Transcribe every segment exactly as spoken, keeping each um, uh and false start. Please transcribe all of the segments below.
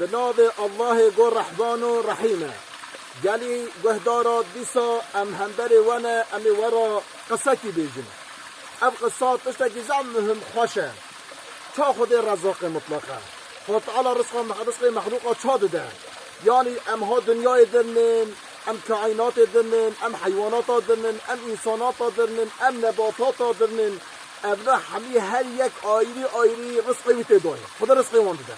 Bi navê Allahê ku Rehman û Rehîm e. Gelî guhdara dîsa em hemberê we ne, em ê we re qisekî bêjin. Ev qisa tiştekî zehf muhim xweş e. Ça Xwedê Rezzaqê Mutlaq e. Xwedê Teala rizqa, rizqê mexlûqa ça dide. Yanî em ha dinyayê din in, em kaînatê din in, em heywanata din in, em însanata din in, em nebatata din in. Evna hemî her yek ayrî ayrî rizqê wî tê dayê. Xwedê rizqê wan dide.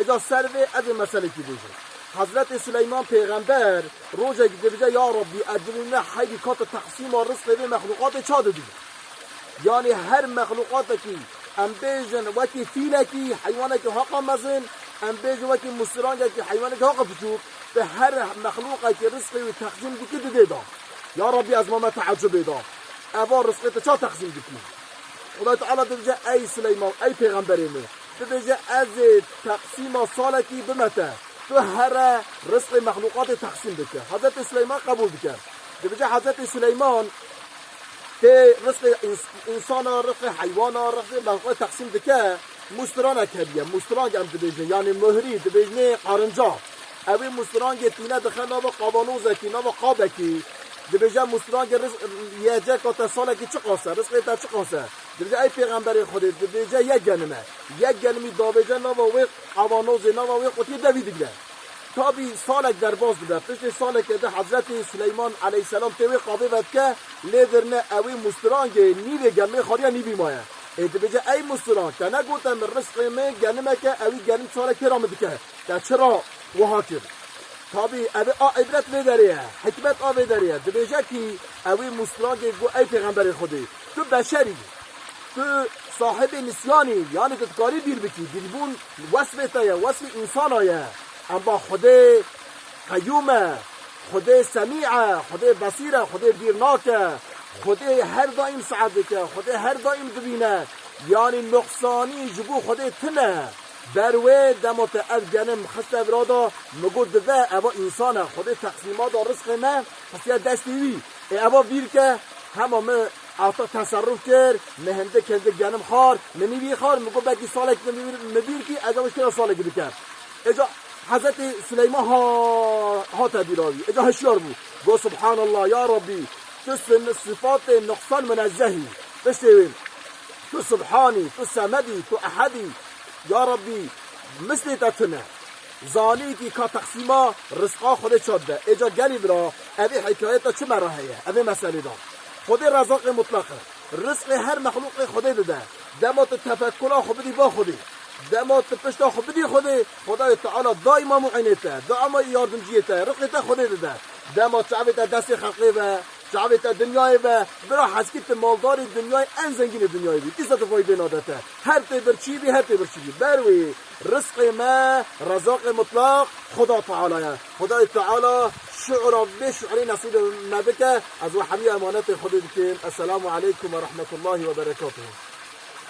Êca ser vê ez ê meselekî bêjim. Hezretê Sileyman Pêxember rojekî dibêje, Ya Rabbî, ez dibîne heydî kata teqsîma rizqê vê mexlûqatê ça didî? Yanî her mexlûqatekî, em bêjin wekî fîlekî, heywanekî haqa mezin, em bêjin wekî mustirangekî, heywanekî haqa piçûk, tu her mexlûqekî rizqê wî teqsîm dikî didê da. Ya Rabbî, ez mame teecubê da. Eva rizqê tu ça teqsîm dikî? Xuda Teala dibêje, ey Sileyman, ey pêxemberê min, dibêje, ez ê teqsîma salekî bime te. Tu here rizqê mexlûqatê teqsîm bike. Hezretê Sileyman qebûl dike. Dibêje, Hezretê Sileyman tê rizqê îns-, însana, rizqê heywana, rizqê mexlûqê teqsîm dike. Mûstiranek hediye. Mûstirang em dibêjin. Yanî muhrî, dibêjinê qarinca. Ewê mûstirangê tîne dixe nava qavanozekî, nava qabekî. Dibêje mûstirangê riz-, yeceka te salekî çiqas e, rizqê te çiqas e? Dibêje, ey pêxemberê Xwedê, dibêje yek genim e. Yek genimî davêje nava wê qavanozê, nava wê qutiyê devî digre. Tabî salek derbas dibe. Piştê salekê de Hezretî Sileyman eleyhîsselam tê wê qabê vedike, lê dirne ewê mûstirangê nîvê genimê xwariya nîvî maye. Ê dibêje, ey mûstirang, te negote min rizqê min genimeke, ewî genim salek têra min dike. Te çira wiha kir? Tabî, ev ê a îbret vê derê ye, hikmet a vê derê ye. Dibêje kî ewî mûstirangê got, ey pêxemberê Xwedê, tu beşer î, tu sahibê nisyan î, yanî tu dikarî bîr bikî, bîrbûn wesfê te ye, wesfê însana ye. Emma Xwedê qeyûm e, Xwedê semî e, Xwedê besîr e, Xwedê bîr nake, Xwedê her daîm saet dike, Xwedê her daîm dibîne. Yanî nuqsanî ji bo Xwedê tune. Ber wê dema te ev genim xiste vira da, min got, dibe eva însan e, Xwedê teqsîmata rizqê me xistiye destê wî. Ê eva vîr ke, hema min ata teserruf kir, min hindik hindik genim xwar, min nîvî xwar, min got, belkî salek min vîr, min vîr kî, ez eva ji te re salekî bikem. Êca Hezretî Sileyman ha, hate bîra wî. Êca hişyar bû. Got, Subhanallah, ya Rabbî, tu sin-, sifatê nuqsan minezzeh î. Piştê wê, tu Subhan î, tu Semed î, tu Ehed î. Ya Rabbî, mislê te tune. Zanî kî ka teqsîma rizqa Xwedê ça dide. Êca gelî bira, evê hikayeta çi me re heye? Evê meselê de. Xwedê Rezaqê Mutlaq e. Rizqê her mexlûqê Xwedê dide. Dema tu tefekkura xwe bidî ba Xwedê. Dema tu pişta xwe bidî Xwedê, Xwedayê Teala daîma muînê te, daîma yardimciyê te, rizqê te Xwedê dide. Dema çavê te destê xelqê ve, çavê te dinyayê ve, bira hezkî tu maldarê dinyayê, en zengînê dinyayê bî. Dîsa tu faydê nade te. Her tê birçî bî, her tê birçî bî. Ber wê rizqê me, Rezaqê Mutlaq, Xuda Teala ye. Xwedayê Teala şi'ra vê şi'rê nesîbê me bike. Ez we hemî emanetê Xwedê dikim. Esselamu aleykum ve rahmetullahi ve berekatuhu.